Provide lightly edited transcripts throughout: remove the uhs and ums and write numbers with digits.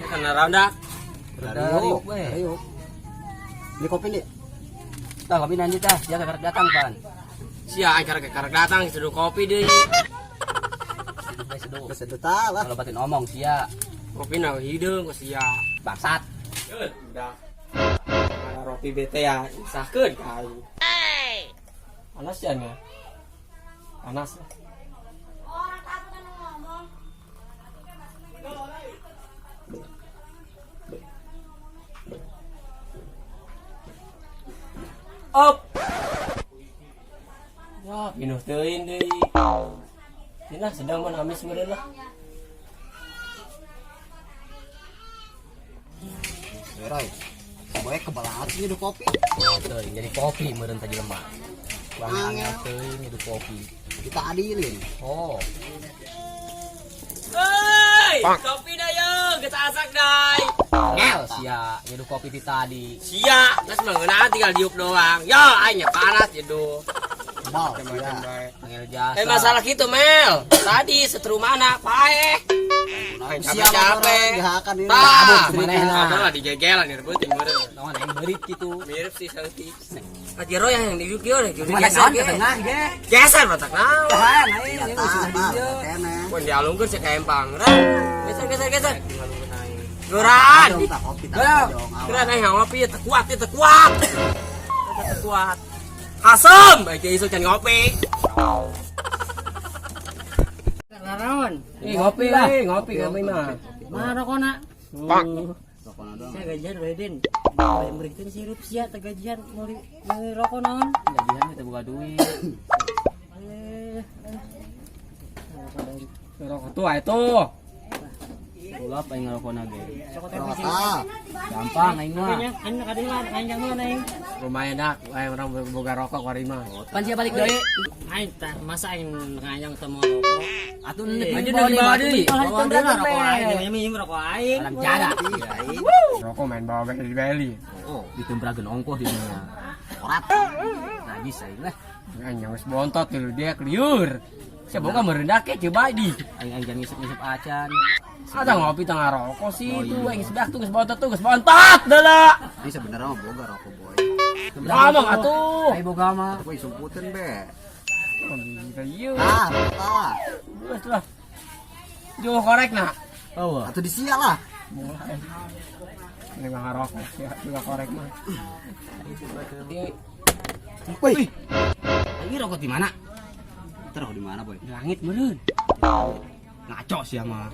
Kana ronda. Riuk, riuk. Beli kopi nih. Tah, kopi nanti tah, sia karek datang pan. Sia aing karek karek datang seduh kopi deui. Seduh. Seduh tah lah. Kalau batin omong sia. Kopi na hideung ku sia. Bangsat. Udah. Ada roti bete ya, sahkeun ka aing. Panas ya nya? Panas. Orang takut anu ngomong. Up. Ya, pinuh teuing deui. Ini sedang mun amis meureun lah. Roy. Boy kebelat sih nyeduh kopi. Teuing jadi kopi meureun tadi lemah. Kurang angel teuing nyeduh kopi. Kita adilin. Oh. Hei, kopi dah yo, geus asak dai. Ngel sia nyeduh kopi ti tadi. Sia, geus mah ngeunah tinggal diuk doang. Ya, aing nya panas nyeduh. Bal, sia. Angel jasa. Eh masalah gitu Mel. Tadi setru mana paeh. Sia Capek-capek. Dihakan ini. Tah, manehna. Abang lah digegelan direbutin meureun. Naon aing beurit kitu. Mirip sih saeutik. Kajero yang diuk ieu deh, Mana geser naon ke tengah ge. Geser batak naon. Tahan aing Ya, ieu tah, sudah tah, dieu. kene. Pun dialungkeun si empang. Geser geser geser. Geran. Dong, tah kopi tah dong. Geran aing ngopi ya teu kuat, ya teu kuat. Teu kuat. Asem, baik ieu can ngopi. Naraon. Ngopi lah, ngopi ngopi mah. Mana rokona? Rokona doang. Saya gajian Raiden. Bayar merikeun sirup sia teh gajian meuli meuli rokok naon? Gajian teh boga duit. Eh, Rokok tua itu. Ulap aing ngarokona ge. sok teh Rokok bisi. tah. Gampang aing mah. Nya, anu kadieu lah aing jang mana aing? Lumayan dak, aing orang boga rokok wari mah. Pan sia balik deui. Aing tah masa aing ngayang teu mau rokok. Atuh neuk Maju bawa deui, bawa deui. deui. Bawa Bawa deui deui rokok aing, minum rokok aing. Alam jada. Iya, aing. Rokok main bawa beli-beli. Oh, ditumbrakeun ongkoh di dinya. Orat. Najis aing lah. Aing geus bontot dulu dia liur. Saya boga merendah ke coba di. Aing aing jangan ngisep-ngisep acan. Ada ngopi tengah rokok sih itu aing sebelah tuh geus bontot tuh geus bontot deula. Ini sebenarnya mah boga rokok boy. Ngomong atuh. Aing boga mah. Boy sumputin be. Iya. Tah, tah. Geus lah. Jual korek nak. Oh. Atau di sia lah. Mulai. Ini mah ngarokok ya, juga korek mah. Wih, Ini rokok di mana? terus di mana boy? Di langit meureun. Ngaco sih mah.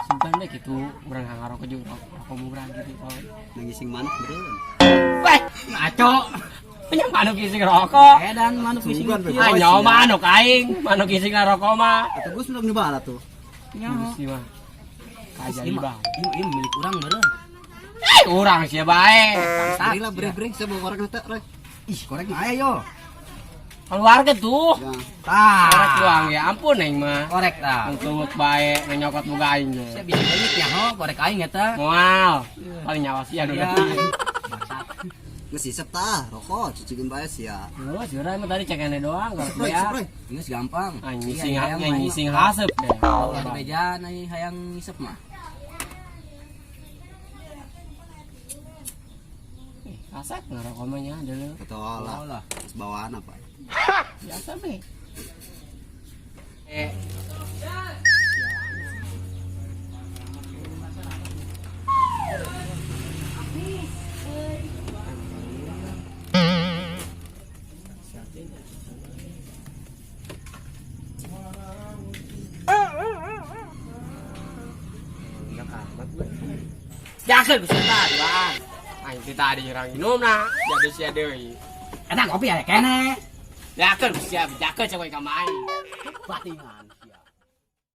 Simpan deh gitu, urang ngarokok juga rokok murah gitu boy. Nangising manuk beureun. Weh, ngaco. Nya manuk ising rokok. Edan manuk ising. Sugan, be. Ah, nyawa manuk aing, manuk ising ngarokok mah. Atau gue sudah nyoba lah tuh. Gusti mah. Keajaiban. Ini milik urang meureun. Eh, urang sia bae. Beri lah, beri beri. Saya bawa korek nanti, Roy. Ih, korek mah aya yo. Keluarga tuh. Ya. Tah. Korek doang ya ampun aing mah. Korek tah. Nang tuwuk bae, nang nyokot muka aing ge. Sia bisa leungit nya ho, korek aing eta. Moal. Paling nyawa sia nu. Iya. Geus isep tah, rokok cucikin bae sia. Oh, jurang emang tadi cekane doang korek Isep, Roy, beak. isep, Roy. Geus gampang. Aing ngising, Iya, hayang aing mah, ngising haseup deh. Kalau ada bejaan aing hayang ngisep mah. Kasep ngarokok mah nya dulu. Atau lah. Oh lah. Geus bawaan apa? Biasa be. Eh. Yakin bisa tadi, Bang. Aing teh tadi nyerang minum nah, jadi sia deui. Eta kopi aya keneh. Yakin sia, yakin cewek ka main. Batingan.